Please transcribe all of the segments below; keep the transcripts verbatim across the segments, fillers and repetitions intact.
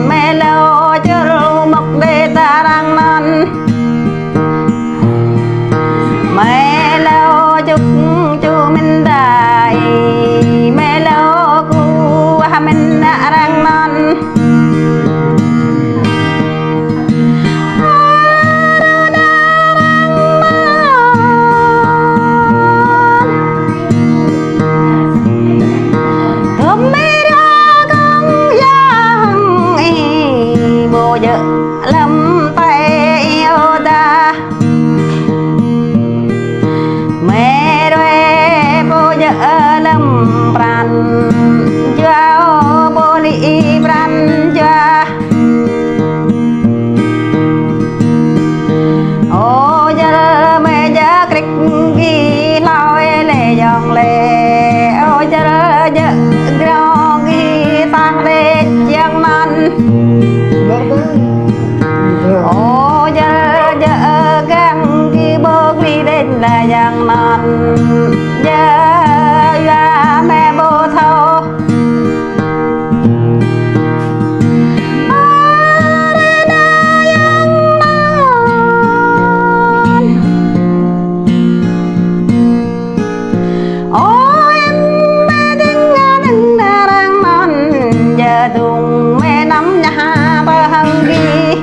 Mơi lâo čul mŏk đĕ ta arăng anŭn. Mơi lâo čuk ču mĭn đa ih, mơi lâo kuah mĭn arăng anŭn. Tơm mơi rơkâo yang ih, ƀu djơ̆ lơ̆m tơi ih ôh ta. Mơi ruai ƀu djơ̆ lơ̆m pran jua, ƀu lĭ pran jua. Ơ jal mơi djă krĭk gih hlâo lĕ yŏng lĕ. Ơ jal djơ̆ grong gih tah lĕ yang anŭn. Ơ jal djơ̆ gang gih ƀu glĭ đĕč lĕ yang anŭn. Djơ̆ yua mơi ƀu thâo. Ơ em mơi ding anŭn arăng anŭn, djơ̆ dŭng mơi anăm ñă tơ hăng gih.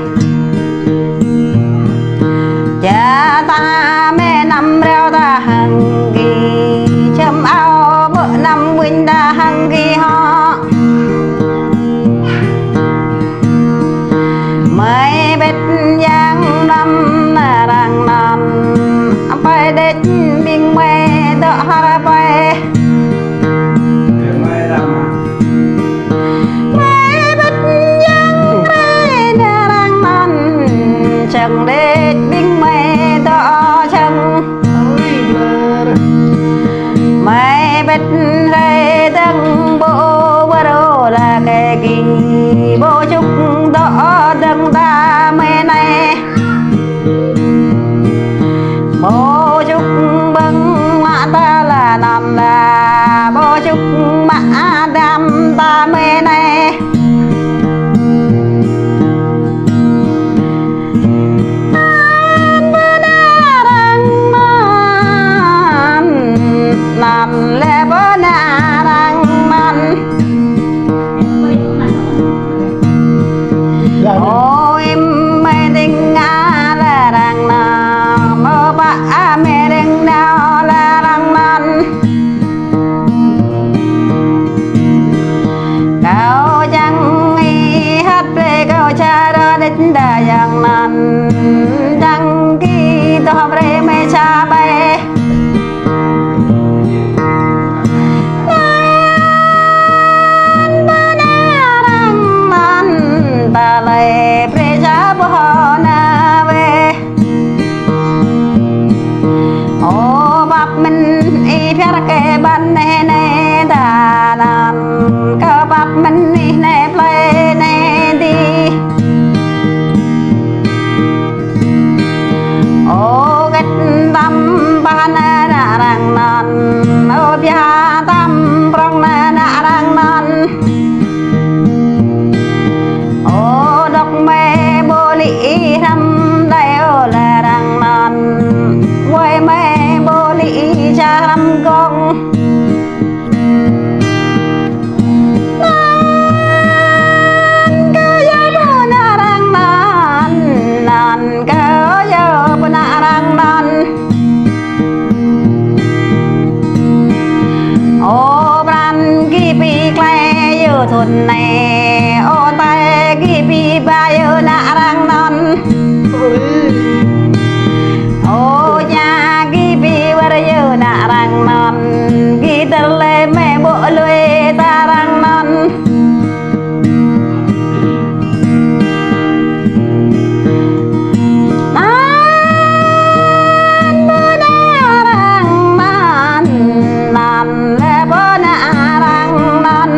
Djơ̆ ta mơi anăm rao tơ hăng gih, čơm ao ƀu anăm ƀuñ tơ hăng gih hŏ. Mơi bĕt yang anăm arăng anŭn, pơi đĕč ƀing mơi dŏ hơr pơi. Mơi bĕt yang rai arăng anŭn, čang đĕč ƀing mơi dŏ čang. Mơi bĕt rai dơ̆ng ƀu wơr ôh lă kơ gih, ƀu čuk dŏ dơ̆ng ta mơi anai. Ƀu čuk ƀơ̆ng mă ta lă anŭn lă, ƀu čuk mă adam ta mơi anai. Anŭn ƀu ană arăng anŭn, anŭn lĕ ƀu ană arăng anŭn. Ơ em mơi ding arăng anŭn, ơ pă mơi ding nao arăng anŭn. Kâo čang ih hăt brơi kâo čar đĕč đa yang anŭn, čang gih dŏ brơi mơi ča ƀai. Anŭn ƀu ană arăng anŭn, tơlơi brơi ča ƀuh nao wơ̆t. Ơ pap mĭn ih phiar kơ ƀăn anai anai ta anŭn, kơ pap mĭn ih anai plơi anai adih. Ơ gĕt tăm pah anŭn arăng anŭn, ơ pioh tăm prŏng anŭn arăng anŭn. Ơ dŏ mơi ƀu lĭ hrăm đơi ôh lă arăng anŭn, wơi mơi ƀu lĭ ča hrăm gong. Anŭn kơ yua ƀu ană arăng anŭn, anŭn kơ yua ƀu ană arăng anŭn. Ơ pran gih pi klai yua thŭn anai, ơ tơi gih pi ba yua ană arăng anŭn. Ơ ña gih pi wơr yua ană arăng anŭn, gih tơlơi mơi ƀu lui ta arăng anŭn. Anŭn ƀu ană arăng anŭn, anŭn lĕ ƀu ană arăng anŭn.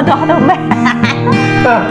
Đôč tơmĕ. Ơ,